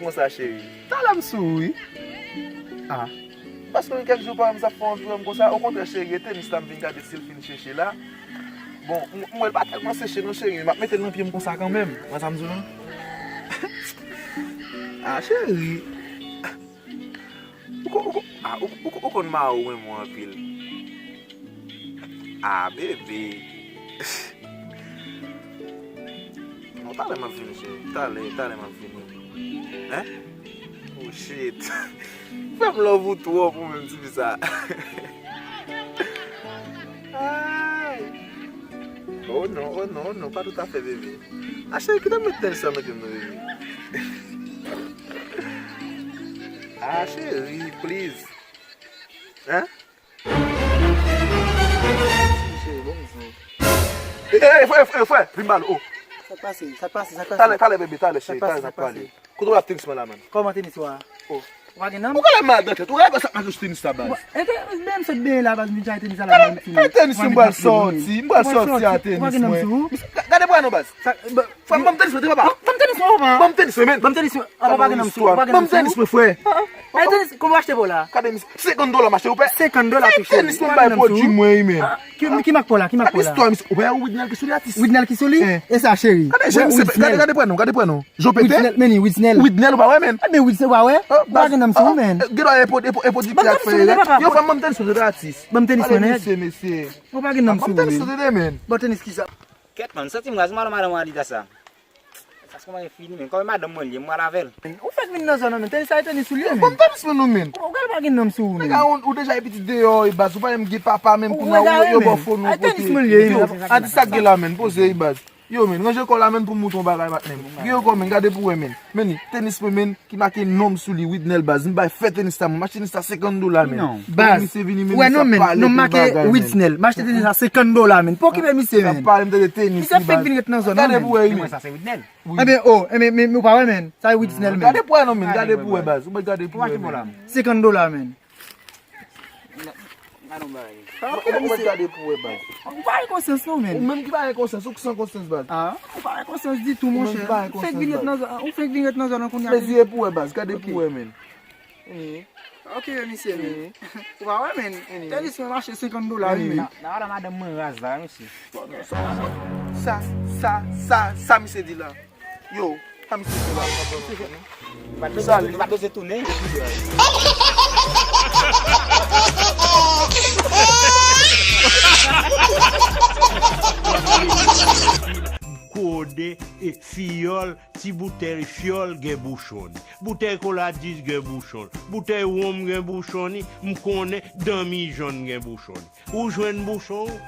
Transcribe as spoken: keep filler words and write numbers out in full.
Konsa, cheri. Talè m sou ou, wi. Ah. Paske gen kèk jou pa m sa fè anvi wè m konsa. Okontrè, cheri, e tenis la m vin gade si l fin cheche la. Bon, m m wè l pa tèlman seche non, cheri, men m ap mete l nan pye m konsa kanmenm. Wè sa m di w lan? Ah, cheri. Ou ko- ou ko- ah, ou- ou- ou konn mari w renmen w anpil. Ah, bebe. Non, talè m ap vini, cheri. Talè, talè m ap vini. Hein? Oh, shit. Fè m love ou twòp ou menm, ti fi sa. Ay. Oh non, oh non, oh non, pa toutafè, bebe. Ah, cheri, kite m met tèl sa mete m nan, bebe. Ah, cheri, please. Hein? Cheri, bon, bon. Eh, eh, frè, frè, frè, vin ba l, oh. Sa k pase? Sa k pase? Sa k pase? Talè, talè, bebe, talè, cheri, talè, n ap pale. Kote w ap tenis mwen la, man? Kòman tenis ou a? Oh. Ou pa gen nanm? Ou gade madan tèt, ou gade sa k make sou tenis la, baz. Bon, e ke, menm sot benyen la, baz, m vin chache tenis la, la, m fini. Kay tenis mwen, m pral sòti, m pral sòti a tenis mwen. Gade pran non, baz. Sa, ba- Frè, ban m tenis mwen, papa. Ban m tenis mwen, papa. Ban m tenis mwen, men. Ban m tenis mwen. Ah, papa gen nanm sou, papa gen nanm sou. Ban m tenis mwen, frè. Ah, tenis, kòman w achte bò la? Gade, misye, senkant dola m achte, ou pè. Senkant dola tou, cheri. Tenis mwen bay pwodui mwen, wi, men. Ki, ki mak pò la, ki mak pò la? Gade istwa, misye. Ou pè Widnel ki sou li, atis. Widnel ki sou li? E sa, cheri. Gade, cheri, misye, gade, gade pwen non, gade pwen non. Jopete? Widnel, men Widnel. Widnel, ou pa wè, men. Ah, men Widnel, ou pa wè? Ou pa gen nanm sou, men. Gen dwa e pwodui ki ap fè. Yo, ban m tenis mwen, atis. Ban m tenis mwen, nèg. Ou pa gen nanm sou ou, men. Ban m tenis mwen, men. Bon, tenis ki sa? Kèt, man, santi m raz, m al madanm Adidas sa. Sa se kòman e fini, men. Kòm e madanm mwen li ye, m pral avè l. Ou fèk vin nan zòn nan, men. Tenis sa e tenis ou li ye, men. Ban m tenis mwen non, men. Ou gade pa gen nanm sou ou, men. Nèg la, ou deja e pitit deyò, e baz. Ou pa menm gen papa, menm pou nan ou, yo ba w fo non kote. Tenis mwen li ye, men. Yo, a di sa k gen la, men. Poze, e baz. Yo, men, ranje kò la, men, pou m montre yon bagay, patnè m. Gen yon kò, men, gade pou wè, men. Men, tenis mwen, men, ki make non m sou li, Widnel, baz. M bay fè tenis la, mwen. M achte tenis la senkant dola, men. Baz. Misye vini, men, misye ap pale pou bagay, men. Widnel. M achte tenis la senkant dola, men. Pa okipe misye, men. Sa pale, m tande tenis, baz. Misye fèk vin ret nan zòn nan, men. Gade pou wè, men. Sa se Widnel. Wi. Ebyen, oh, ebyen, men, men, ou pa wè, men. Sa e Widnel, men. Gade pou wè, non, men. Gade pou wè, baz. Ou mèt gade pou wè, men. Senkant dola, men. Gade yon bagay. Ou mèt gade pou wè, baz. Ou pa gen konsyans non, men. Ou menm ki pa gen konsyans, ou ki san konsyans, baz. Ah, ou pa gen konsyans ditou, monchè. Ou menm ki pa gen konsyans, baz. Ou fèk vin ret nan zòn, ou fèk vin ret nan zòn nan kounye a. Mezire pou wè, baz. Gade pou wè, men. Ok, misye, men. Ou pa wè, men. Tenis mwen mache senkant dola, wi, men. Nan, nan, madanm mwen raz la, mesye. Sa, sa, sa, sa misye di la. Yo, sa misye di la. Misye fè. Ou pa t bezwen, ou pa t bezwen tounen. Kode e fiyòl, ti boutèy fyòl gen bouchon li. Boutèy kola dis gen bouchon li. Boutèy wonm gen bouchon li. M konnen danmi jòn gen bouchon li. Ou jwenn bouchon ou?